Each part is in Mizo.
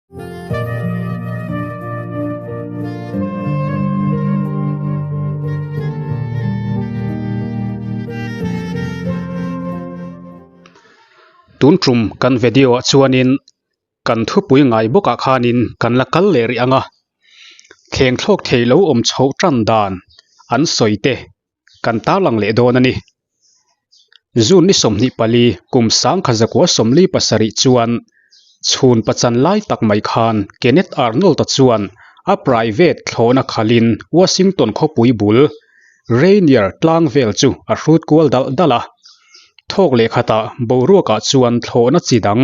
Tun tum kan video ah chuanin kan thupui ngai bawkah khanin kan la kal leh rih ang a, thleng thlawk thei lo awm chhoh tan dan an sawi te kan tarlang leh dawn a ni. June ni 24 kum sangkha zakua 47 chuan chhun pachan lai tak mai khan Kenneth Arnold-a chuan a private thlawhna khalhin Washington khawpui bul Rainier tlang vel chu a hrut kual dalh dalh a. Thawk leh khatah boruakah chuan thlawhna chi dang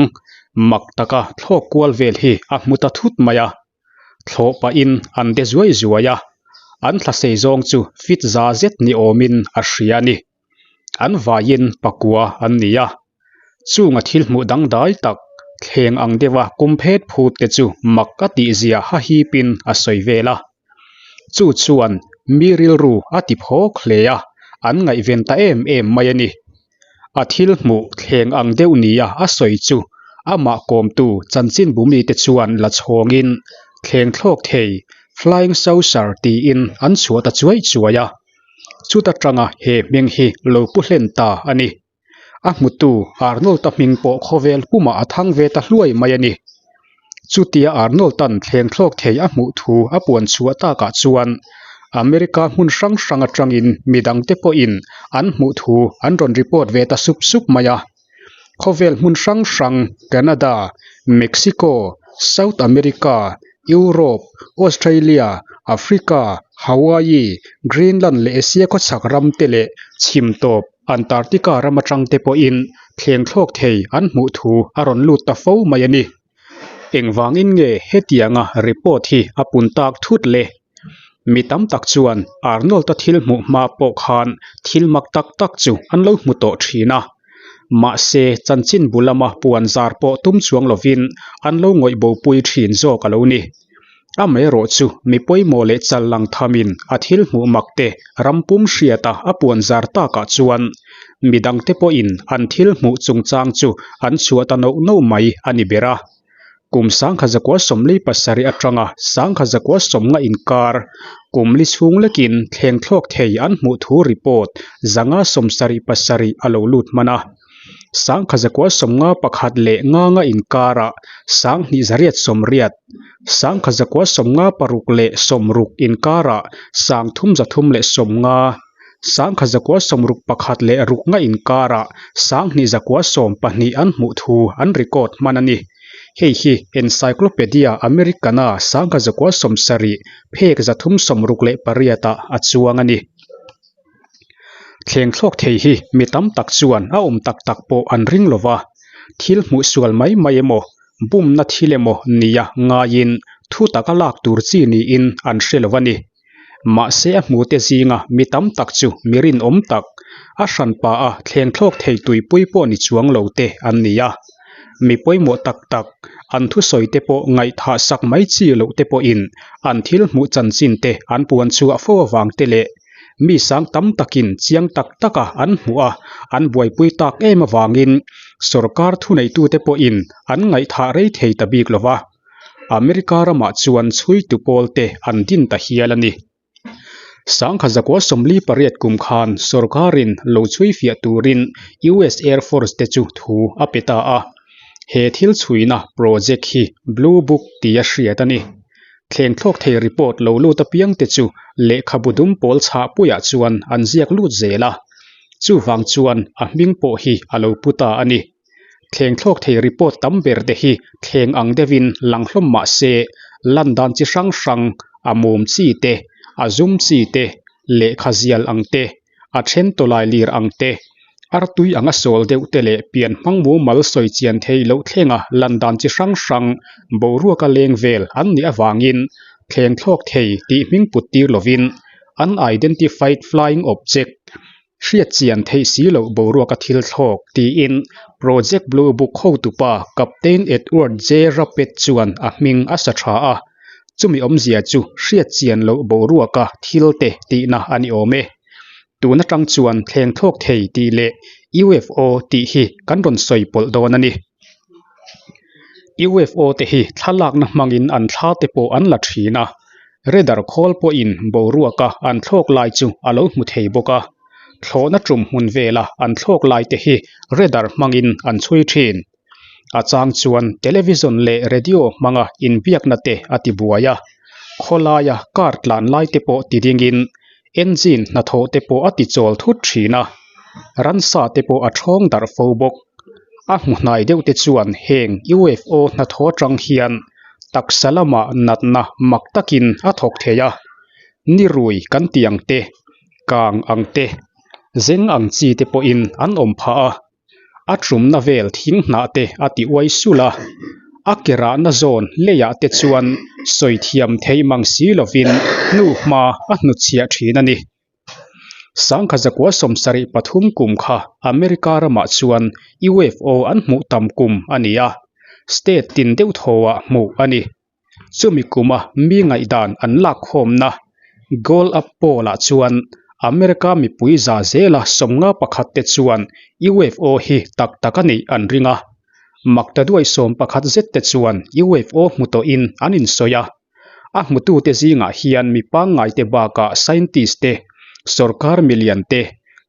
mak taka thlawk kual vel hi a hmu ta thut mai a. Thlawh pahin an de zuai zuai a, an thla sei zawng chu fit za zet ni awmin a hria a ni. An vaiin pakua an ni a, chunga thil hmuh dangdai tak thleng ang deuha kum phet phut te chu mak a tihzia hahipin a sawi vel a. Chu chuan mi rilru a ti phawk hle a, an ngaihven ta em em mai a ni. A thil hmuh thleng ang deuh nia a sawi chu amah kawmtu chanchinbu mite chuan la chhawngin thleng thlawk thei Flying Saucer tiin an chhuah ta chuai chuai a. Chuta tanga he hming hi lo pu hlen ta a ni. A hmutu Arnold-a hming pawh khawvel pumah a thang ve ta hluai mai a ni. Chutia Arnold-a'n thleng thlawk thei a hmuh thu a puan chhuah takah chuan America hmun hrang hrang atangin midangte pawhin an hmuh thu an rawn report ve ta sup sup mai a. Khawvel hmun hrang hrang Canada, Mexico, South America, Europe, Australia, Africa, Hawaii, Greenland leh Asia khawchhak ramte leh chhim tawp Antarctica ram atang te pawhin thleng thlawk thei an hmuh thu a rawn lut ta fo mai a ni. Engvangin nge hetianga report hi a pun tak thut le? Mi tam tak chuan Arnold-a thil hmuh hma pawh khan thil mak tak tak chu an lo hmu tawh thin a. Mahse, chanchinbu lama puan zar pawh tum chuang lovin an lo ngawih bopui thin zawk a lo ni. Amaherawh chu mi pawimawh leh chal lang thamin a thil hmuh mak te ram pum hriata a puan zar takah chuan mi dangte pawhin an thil hmuh chungchang chu an chhuah ta noh noh mai a ni ber a. Kum 1947 atanga 1990 inkar kum li chhung lekin thleng thlawk thei an hmuh thu report 577 a lo lut hman a. 1951 leh nganga inkarah 2880, 1996 leh 60 inkarah 3350, 1961 leh ruknga inkarah 2112 an hmuh thu an record hman a ni. Hei hi Encyclopedia Americana 1970 phek 368 ah a chuang a ni. Thleng thlawk thei hi mi tam tak chuan a awm tak tak pawh an ring lo va, thil hmuh sual mai mai emaw, bumna thil emaw nia ngaiin thu taka lak tur chi niin an hre lo a ni. Mahse a hmute zinga mi tam tak chu mi rinawm tak, a hranpa a thleng thlawk thei tuipui pawh ni chuang lo te an ni a. Mi pawimawh tak tak, an thusawi te pawh ngaihthah sak mai chi loh te pawhin an thil hmuh chanchin te an puan chhuah fo avang te leh Mi sang tam takin chiang tak taka an hmuh a, an buaipui tak em avangin sorkar thuneitute pawhin an ngaihthah rei thei ta bik lo va. America ramah chuan chhuitu pawlte an din ta hial a ni. Sangkha zakua 48 kum khan sorkarin lo chhui fiah turin US Air Force te chu thu a pe ta a. He thil chhuina project hi Blue Book tia hriat a ni. Thleng thlawk thei report lo lut apiang te chu lehkhabu dum pawl chhah puiah chuan an ziak lut zel a, chuvang chuan a hming pawh hi a lo pu ta a ni. Thleng thlawk thei report tam ber te hi thleng ang deuhin lang hlawm mah se, lan dan chi hrang hrang, a mum chi te, a zum chi te, lehkha zial ang te, A then tawlai lir ang te, artui anga sawl deuh te leh pian hmang mumal sawi chian theih loh thlenga lan dan chi hrang hrang boruaka leng vel an nih avangin thleng thlawk thei tih hming put tir lovin Unidentified Flying Object, hriat chian theih si loh boruaka thil thlawk tiin Project Blue Book hotupa Captain Edward J. Rappet chuan a hming a sa tha a. Chumi awmzia chu hriat chian loh boruaka thil te tihna a ni awm e. Tun atang chuan thleng thlawk thei tih leh UFO tih hi kan rawn sawi pawlh dawn a ni. UFO te hi thlalakna hmangin an thla te pawh an la thin a, radar khawl pawhin boruaka an thlawk lai chu a lo hmu thei bawk a. Thlawhna tum hmun vela an thlawk lai te hi radar hmangin an chhui thin. A chang chuan television leh radio hmanga inbiakna te a ti buai a, khawlaia car tlan lai te pawh ti dingin engine hnathawh te pawh a ti chawl thut thin a, ransa te pawh a thawng darh fo bawk. A hmu hnai deuh te chuan heng UFO hnathawh atang hian taksa lamah natna mak takin a thawk thei a, ni rui kan tih ang te, kang ang te, zeng ang chi te pawhin an awm phah a. A tumna vel thing hnah te a ti uai sulh a, a ke rahna zawn leiah te chuan sawi thiam theih mang si lovin hnu hma a hnutchhiah thin a ni. Sangkha zakua sawmsarih pathum kum kha America ramah chuan UFO an hmuh tam kum a ni a, state tin deuh thawah hmuh a ni. Chumi kuma mi ngaihdan an lakkhawmna Gallup Poll-ah chuan America mipui za zela sawmnga pakhat te chuan UFO hi tak tak a nih an ring a. Maktaduai sawm pakhat zet te chuan UFO hmu tawhin an insawi a. A hmutute zingah hian mi pangngaite bakah scientist te, sorkar milian te,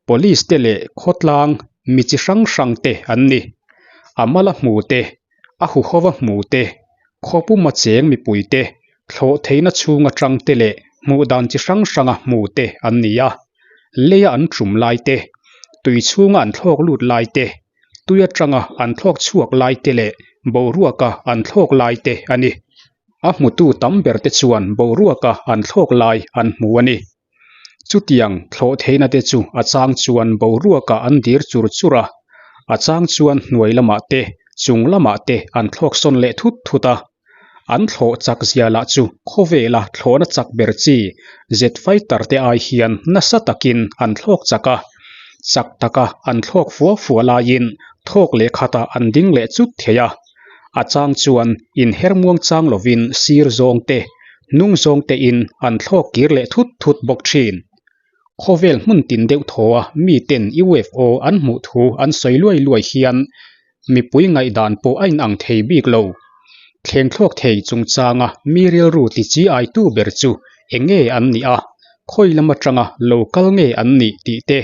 police te leh khawtlang mi chi hrang hrang te an ni. A mala hmu te, a huhova hmu te, khawpuma cheng mipui te, thlawh theihna chhung atang te leh hmuh dan chi hrang hranga hmu te an ni a. Leia an tum lai te, tui chhunga an thlawk lut lai te, tui atanga an thlawk chhuak lai te leh boruaka an thlawk lai te a ni. A hmutu tam ber te chuan boruaka an thlawk lai an hmu a ni. Chutiang thlawh theihna te chu a chang chuan boruakah an dir chur chur a, a chang chuan hnuai lamah te, chung lamah te an thlawk sawn leh thut thut a. An thlawh chak zia lah chu khawvela thlawhna chak ber chi jet fighter te ai hian nasa takin an thlawk chak a, chak taka an thlawk fua fua laiin thawk leh khatah an ding leh chut thei a. A chang chuan inher muang chang lovin sir zawng te, hnung zawng tein an thlawk kir leh thut thut bawk thin. Khawvel hmun tin deuh thaw a miten UFO an hmuh thu an sawi luai luai hian mipui ngaihdan pawh a inang thei bik lo. Thleng thlawk thei chungchanga mi rilru ti chi aitu ber chu eng nge an nih a, khawi lam atanga lo kal nge an nih tih te,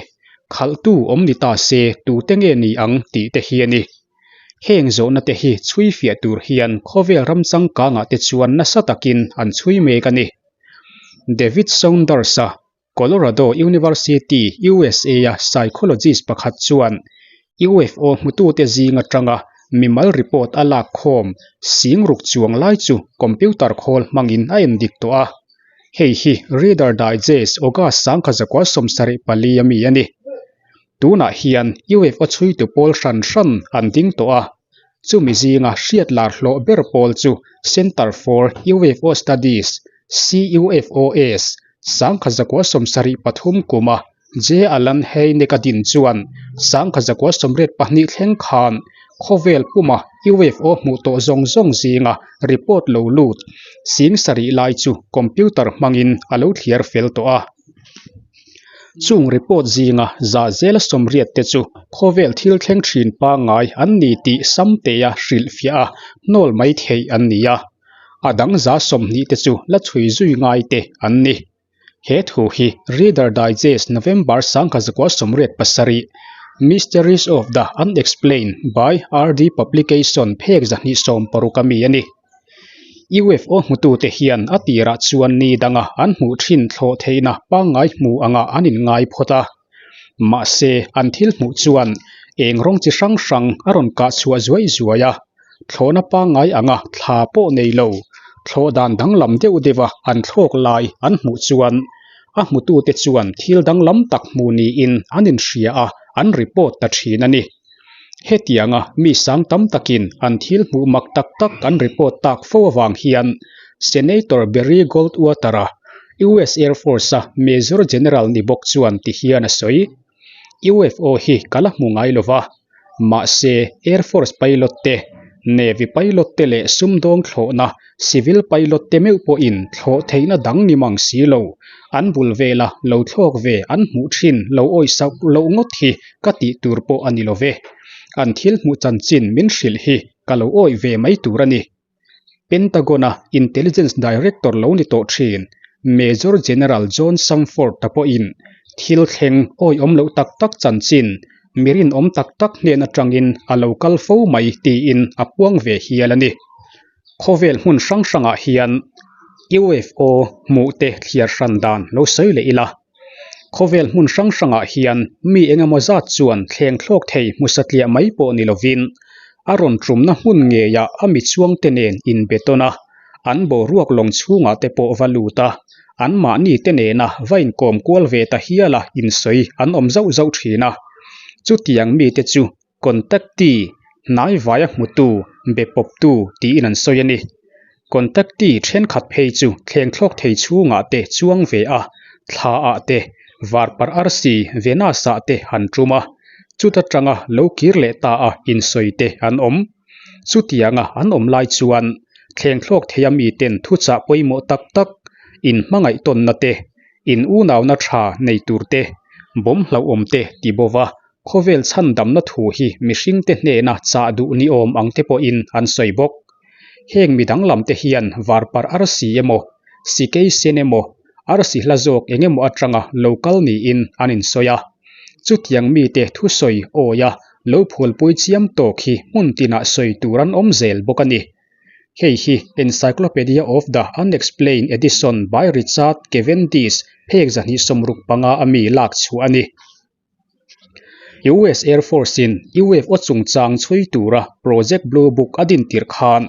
khalhtu awm ni ta se tute nge ni ang tih te hi a ni. Heng zawhna te hi chhui fiah tur hian khawvel ram changkangah te chuan nasa takin an chhui mek a ni. David Saunders-a, Colorado University, USA-a psychologist pakhat chuan UFO hmutute zing atanga mimal report a lak khawm sing ruk chuang lai chu computer khawl hmangin a endik tawh a. Hei hi Reader Digest August 1974 ami a ni. Tunah hian UFO chhuitu pawl hran hran an ding tawh a, chumi zinga hriat lar hlawh ber pawl chu Centre for UFO Studies, CUFOS, 1973 kuma J. Allen Hynek a din chuan 1982 thleng khan khawvel puma UFO hmuh tawh zawng zawng zinga report lo lut sing sarih lai chu computer hmangin a lo thliar fel tawh a. Chung report zinga za zela sawmriat te chu khawvel thil thleng thin pangngai an ni tih Samtea hrilhfiah a hnawl mai theih an ni a, a dang za 20 te chu la chhui zui ngai te an ni. He thu hi Reader Digest November 1987, Mysteries of the Unexplained by RD Publication phek 260 ami a ni. UFO hmutute hian a tirah chuan ni danga an hmuh thin thlawh theihna pangngai hmu angah an inngai phawt a. Mahse, an thil hmuh chuan eng rawng chi hrang hrang a rawn kah chhuah zuai zuai a. Thlawhna pangngai anga thla pawh nei lo, thlawh dan danglam deuh deuha an thlawk lai an hmuh chuan a hmutute chuan thil danglam tak hmu niin an inhria a, an report ta thin a ni. Hetianga mi sang tam takin an thil hmuh mak tak tak an report tak fo avang hian Senator Barry Goldwater-a, US Air Force-a Major General ni bawk chuan ti hian a sawi, UFO hi ka la hmu ngai lo va, mahse Air Force pilot te, Navy pilot te leh sumdawng thlawhna civil pilot te meuh pawhin thlawh theihna dang ni mang si lo, an bul vela lo thlawk ve an hmuh thin lo awihsak loh ngawt hi ka tih tur pawh a ni lo ve. An thil hmuh chanchin min hrilh hi. ka lo awih ve mai tur a ni. Pentagon-a Intelligence Director lo ni tawh thin Major General John Samford-a pawhin thil thleng awihawm loh tak tak chanchin mi rinawm tak tak hnen atangin a lo kal fo mai tiin a puang ve hial a ni. Khawvel hmun hrang hrangah hian UFO hmuh te thliar hran dan lo sawi leh ila. Khawvel hmun hrang hrangah hian mi eng emaw zat chuan thleng thlawk thei hmu satliah mai pawh ni lovin a rawn tumna hmun ngeiah a mi chuangte nen inbe tawn a, an boruak lawng chhungah te pawh va lut a, anmahni te nena va inkawm kual ve ta hiala insawi an awm zauh zauh thin a. Chutiang mite chu Contactee, hnaivaia hmutu, be pawptu tiin an sawi a ni. Contactee thenkhat phei chu thleng thlawk thei chhungah te chuang ve a, thla ah te, varparh arsi, Venus ah te han tum a, chuta tanga lo kir leh ta a insawi te an awm. Chutianga an awm lai chuan thleng thlawk theia miten thuchah pawimawh tak tak, inhmangaih tawnna te, in unauna tha nei tur te, bawm hlauhawm te ti bova Khawvel chhandamna thu hi mihringte hnena chah duh ni awm ang te pawhin an sawi bawk. Heng mi danglam te hian varparh arsi emaw, sikei sen emaw, arsi hla zawk eng emaw atanga lo kal niin an insawi a. Chutiang mite thusawi awia lo phualpui chiam tawk hi hmun tinah sawi tur an awm zel bawk a ni. Hei hi Encyclopedia of the Unexplained Edition by Richard Cavendish phek 265 a mi lak chhuah a ni. US Air Force-in UFO chungchang chhui tura Project Blue Book a din tirh khan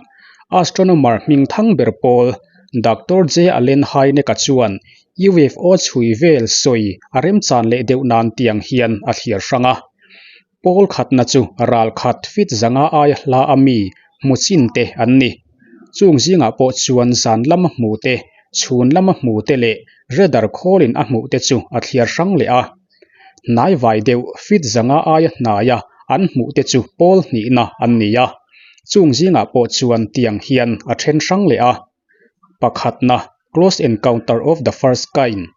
astronomer hming thang ber pawl Doctor J. Allen Hynek-a chuan UFO chhui vel sawi a remchan leh deuh nan tiang hian a thliar hrang a. Pawl khatna chu ral khat feet zanga aia hla a mi hmu chin te an ni. Chung zingah pawh chuan zan lama hmu te, chhun lama hmu te leh radar khawlin a hmuh te chu a thliar hrang leh a. Hnaivai deuh feet zanga aia hnaia an hmuh te chu pawl hnihna an ni a, chung zingah pawh chuan tiang hian a then hrang leh a. Pakhatna, Close Encounter of the First Kind.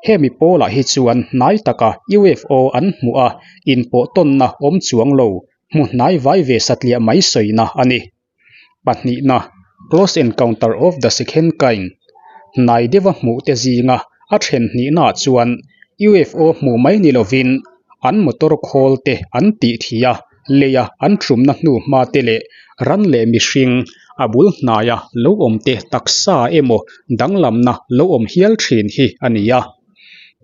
Hemi pawlah hi chuan hnai taka UFO an hmuh a inpawh tawnna awm chuang lo, hmu hnaivai ve satliah mai sawina a ni. Pahnihna, Close Encounter of the Second Kind, hnai deuha hmuh te zinga a then hnihnaah chuan UFO hmuh mai ni lovin an motor khawl te an tih thih a, leia an tumna hnu hma te leh ran leh mihring a bul hnaia lo awm te taksa emaw danglamna lo awm hial thin hi a ni a.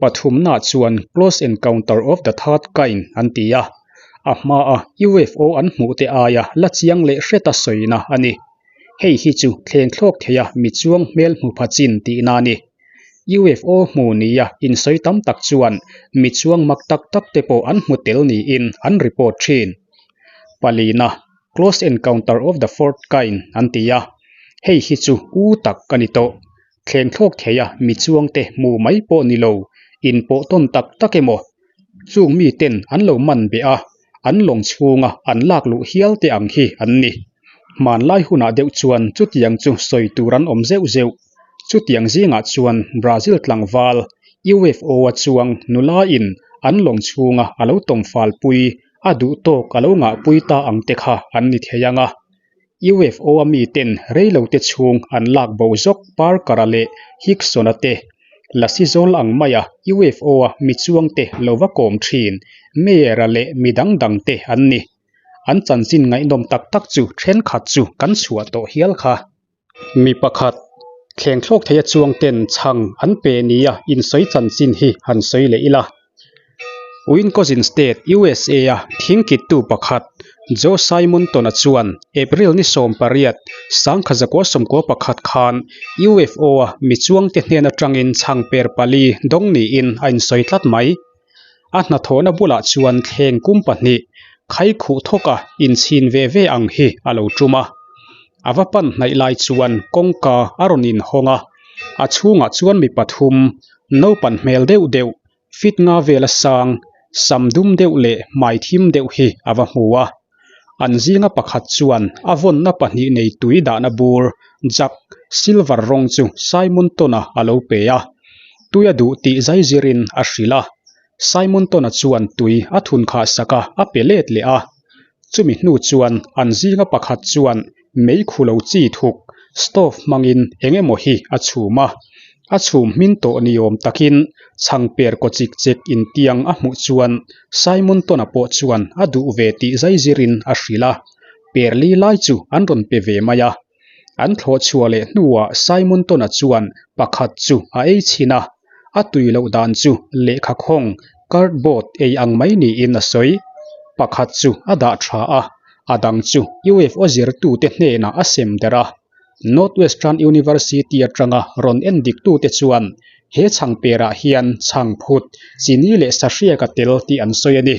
Pathumnaah chuan Close Encounter of the Third Kind an ti a. A hmaa UFO an hmuh te aia la chiang leh hreta sawina a ni. Hei hi chu thleng thlawk theia mi chuang hmel hmu pha chin tihna a ni. UFO hmu nia insawi tam tak chuan mi chuang mak tak tak te pawh an hmu tel niin an report thin. Palina, Close Encounter of the Fourth Kind an ti a, hei hi chu u tak a ni tawh. Thleng thlawk theia mi chuangte hmu mai pawh ni lo, inpawh tawn tak tak emaw? Chung miten an lo man beh a, an lawng chhunga an lak luh hial te ang hi an ni. Hmanlai hunah deuh chuan chutiang chu sawi tur an awm zeuh zeuh. Chutiang zingah chuan Brazil tlangval UFO-a chuang nula in an lawng chhunga a lo tawngfalpui a duh tawk a lo ngahpui ta ang te kha an ni thei ang a. UFO-a miten reilote chhung an lak bo zawk Parker-a leh Hickson-a te, Lasi zawl ang maia UFO-a mi chuangte lo va kawm thin Meyer-a leh mi dang dangte an ni. An chanchin ngaihnawm tak tak chu thenkhat chu kan chhuah tawh hial kha. Mi pakhat, thleng thlawk theia chuangten chhang an pe nia insawi chanchin hi han sawi leh ila. Wincosin State, USA-a thingkittu pakhat Joe Simonton-a chuan April ni 18, 1991 khan UFO-a mi chuangte hnen atangin chhangper pali dawng niin a insawi tlat mai. A hnathawhna bulah chuan thleng kum pahnih khai khuh thawka inchhin ve ve ang hi a lo tum a. A va pan hnaih lai chuan kawngka a rawn inhawng a, a chhungah chuan mi pathum Naupan hmel deuh deuh, fit nga vela sang, sam dum deuh leh hmai thim deuh hi a va hmu a. An zinga pakhat chuan a vawnna pahnih nei tui dahna bur, jug, silver rawng chu Simonton-a a lo pe a. Tui a duh tih zaizirin a hrilh a. Simonton-a chuan tui a thun khah sak a, a pe let leh a. Chumi hnu chuan an zinga pakhat chuan mei khu lo chi thuk stove hmangin eng emaw hi a chhum a, a chhum hmin tawh ni awm takin chhangper kaw chik chek intiang a hmuh chuan Simonton-a pawh chuan a duh ve tih zaizirin a hrilh a, per li lai chu an rawn pe ve mai a. An thlawh chhuah leh hnuah Simonton-a chuan pakhat chu a ei chhin a, a tui loh dan chu lehkha khawng, cardboard, ei ang mai niin a sawi. Pakhat chu a dah tha a, a dang chu UFO zirtute hnenah a sem der a. Northwestern University atanga rawn en diktute chuan he chhangperah hian chhangphut, chini leh sahriak a tel tih an sawi a ni.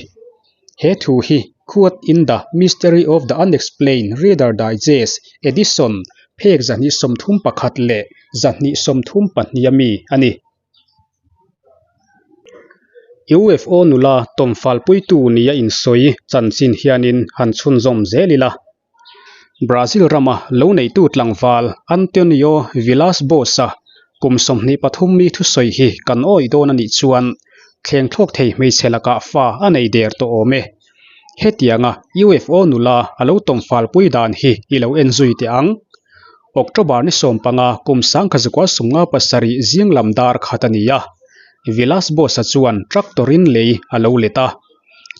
He thu hi Quote in the Mystery of the Unexplained Reader Digest Edition phek 231 leh 232 a mi a ni. UFO nula tawmfalpuitu nia insawi chanchin hianin han chhunzawm zel ila. Brazil rama lo neitu tlangval Antonio Villas-Boas-a kum 23 mi thusawi hi kan awih dawn a nih chuan thleng thlawk thei hmeichhe lakah fa a nei der tawh awm e. Hetianga UFO nula a lo tawmfalpui dan hi i lo en zui teh ang. October ni 15 kum 1957 zing lam dar khat a ni a, Villas-Boas-a chuan tractor-in lei a lo let a.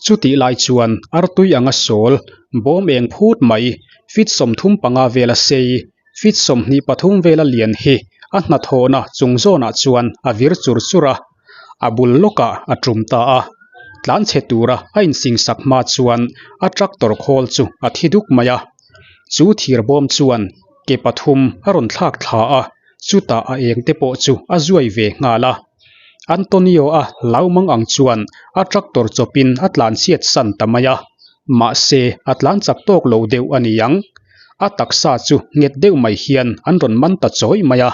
Chutih lai chuan artui anga sawl bawm eng phut mai feet 35 vela sei, feet 23 vela lian hi a hnathawhna chung zawnah chuan a vir chur chur a, a bul lawkah a tum ta a. Tlanchhe tura a insingsak hma chuan a tractor khawl chu a thi duk mai a. Chu thir bawm chuan ke pathum a rawn thlak thla a, chutah a eng te pawh chu a zuai ve nghal a. Antonio-a hlau mang ang chuan a tractor chawpin a tlan chhiat san ta mai a, mahse a tlan chak tawk lo deuh a ni ang. A taksa chu nghet deuh mai hian an rawn man ta chawih mai a.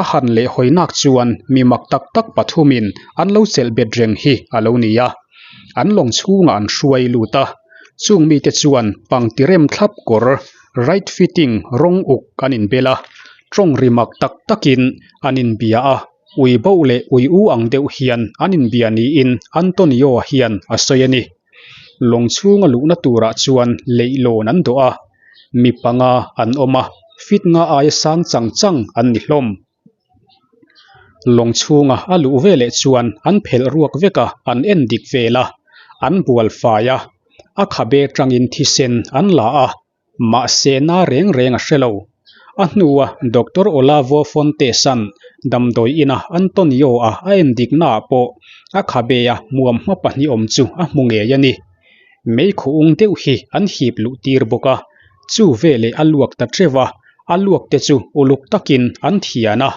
A han leh hawi nak chuan mi mak tak tak pathumin an lo chelh bet reng hi a lo ni a. An lawng chhungah an hruai lut a, chung mite chuan pangti rem thlap kawr right fitting rawng uk an inbel a, tawng ri mak tak takin an inbia a. Ui boh leh ui u ang deuh hian an inbia niin Antonio hian a sawi a ni. Lawng chhunga luhna turah chuan leihlawn an dawh a, mi panga an awm a, fit nga aia sang chang chang an ni hlawm. Lawng chhunga a luh veleh chuan an phelh ruak vek a, an en dik vel a, an bual fai a, a khabe tangin thisen an la a, Mahse na reng reng a hre lo. A hnua Doctor Olavo Fontes-a'n damdawi ina Antonio-a a en diknaah pawh a khabe-a hmuam hma pahnih awm chu a hmu ngei a ni. Meikhu ung deuh hi an hip luh tir bawk a, chu veleh a luak ta teuh a, a luak te chu uluk takin an thian a.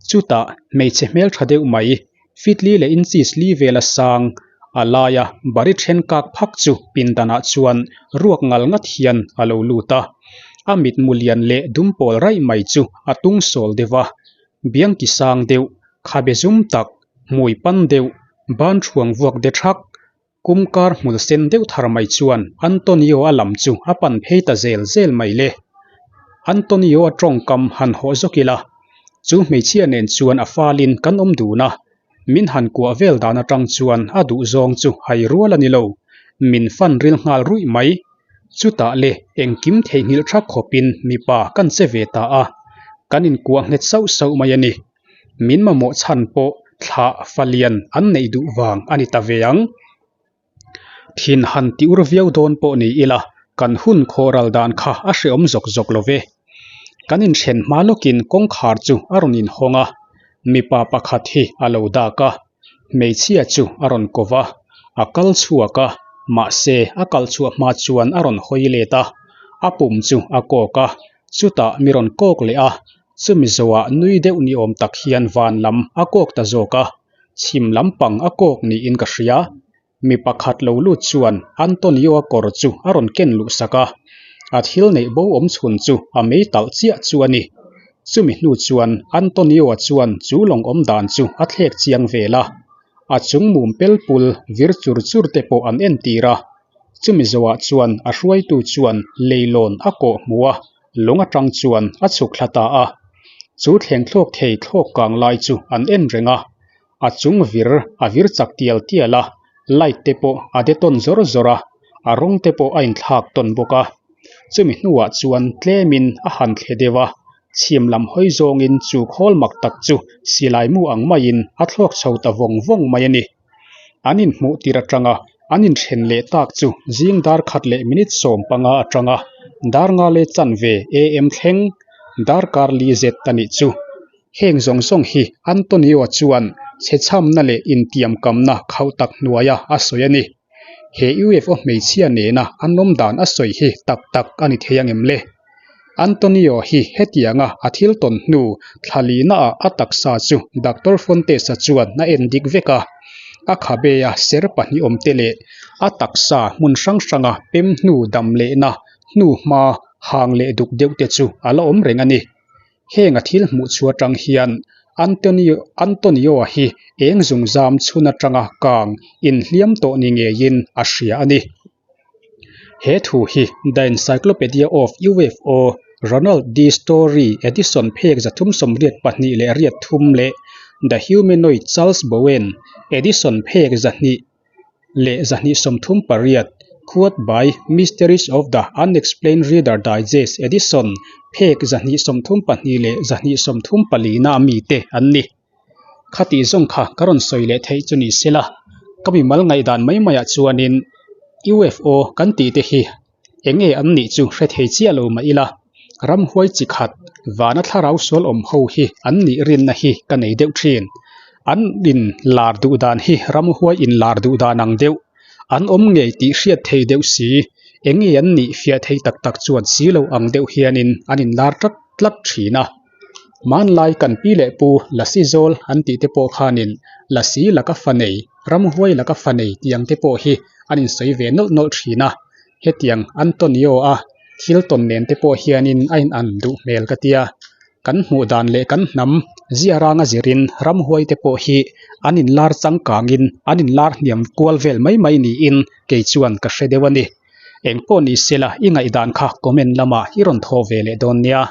Chutah hmeichhe hmeltha deuh mai Fitli leh inches li vela sang a laia bari then kak phak chu pindanah chuan ruak ngal ngat hian a lo lut a. A mitmu lian leh dum pawl raih mai chu a tung sawl deuh a. Biangki sang deuh, khabe zum tak, hmui pan deuh, ban thuang vuak de thak, kum kar hmul sen deuh thar mai chuan Antonio-a lam chu a pan phei ta zel zel mai le. Antonio-a tawngkam han hawh zawk ila, chu hmeichhia nen chuan a falin kan awm dun a, min han kuah vel dan atang chuan a duhzawng chu hai rual a ni lo, min fan ril nghal ruih mai. Chutah le engkim theihnghilh thak khawpin mipa kan che ve ta a, kan inkuah nghet sauh sauh mai a ni. Min mamawh chhan pawh thlah falian an neih duh vang a ni ta ve ang. Thin han ti ur viau dawn pawh ni ila, kan hun khawh ral dan kha a hreawm zawk zawk lo ve. Kan inhren hma lawkin kawngkhar chu a rawn inhawng a, mipa pakhat hi a lo dak a, hmeichhia chu a rawn ko va, a kal chhuak a, mahse a kal chhuah hma chuan a rawn hawi let a, a pum chu a kawk a, chutah mi rawn kawk leh a, Chumi zawhah nui deuh ni awm tak hian van lam a kawk ta zawk a, chhim lampang a kawk niin ka hria. Mi pakhat lo lut chuan Antonio-a kawr chu a rawn ken luh sak a, a thil neih bo awm chhun chu a mei talh chiah chu a ni. Chumi hnu chuan Antonio-a chuan chu lawng awm dan chu a thlek chiang vel a, a chung mum pel pul vir chur chur te pawh an entir a. Chumi zawhah chuan a hruaitu chuan leilawn a kawh hmu a, Lung atang chuan a chhuk thla ta a, chu thleng thlawk thei thlawk kang lai chu an en reng a, a chung vir a vir chak tial tial a, light te pawh a de tawn zawr zawr a, a rawng te pawh a inthlak tawn bawk a chumi hnuah chuan tlemin a han thle deuh a chhim lam hawi zawngin chu khawl mak tak chu silai mu ang maiin a thlawk chho ta vawng vawng mai a ni. An inhmuh tir atanga an inthen leh tak chu zing dar khat leh minute 15 atanga dar nga leh chanve am thleng darkar li zet a nih chu. Heng zawng zawng hi Antonio chuan chhechhamna leh intiamkamna khauh tak hnuaia a sawi a ni. He UFO hmeichhia nena a nawm dan a sawi hi tak tak a ni thei angem le? Antonio hi hetianga a thil tawn hnu thla lihnaah a taksa chu Doctor Fontes-a chuan a en dik vek a, a khabe-a ser pahnih awmte leh a taksa hmun hrang hranga pem hnu dam lehna hnu hma hang leh duk deuhte chu a la awm reng a ni. Heng a thil hmuh chhuah atang hian Antonio Antonio-a hi eng zungzam chhun atanga kang inhliam tawh ni ngeiin a hria a ni. He thu hi The Encyclopedia of UFO, Ronald D. Story Edison phek 382 leh The Humanoid Charles Bowen Edison phek 2 238, Quote by Mysteries of the Unexplained Reader Digest Edison phek 232 leh 234 na mite an ni. Khati zawng kha ka rawn sawi leh theih chu ni sela, ka mimal ngaihdan mai maiah chuanin UFO kan tih te hi eng nge an nih chu hre thei chiah lo mah ila, ramhuai chi khat vana thlarau sual awm ho hi an nih rinna hi ka nei deuh thin. An in lar duh dan hi ramhuai in lar duh dan ang deuh, an awm ngei tih hriat thei deuh si, eng nge an nih fiah thei tak tak chuan si lo ang deuh hianin an in lar tlat tlat thin a. Hmanlai kan pi leh pu Lasi zawl an tih te pawh khanin Lasi laka fa nei, ramhuai laka fa nei tih ang te pawh hi an insawi ve nawlh nawlh thin a. Hetiang Antonio-a thil tawn nen te pawh hianin a inan duh hmel ka tia. Kan hmuh dan leh kan hnam ziaranga zirin ramhuai te pawh hi an inlar changkangin an inlar hniam kual vel mai mai niin kei chuan ka hre deuh a ni. Engpawh ni sela i ngaihdan kha comment lamah i rawn thaw ve leh dawn nia.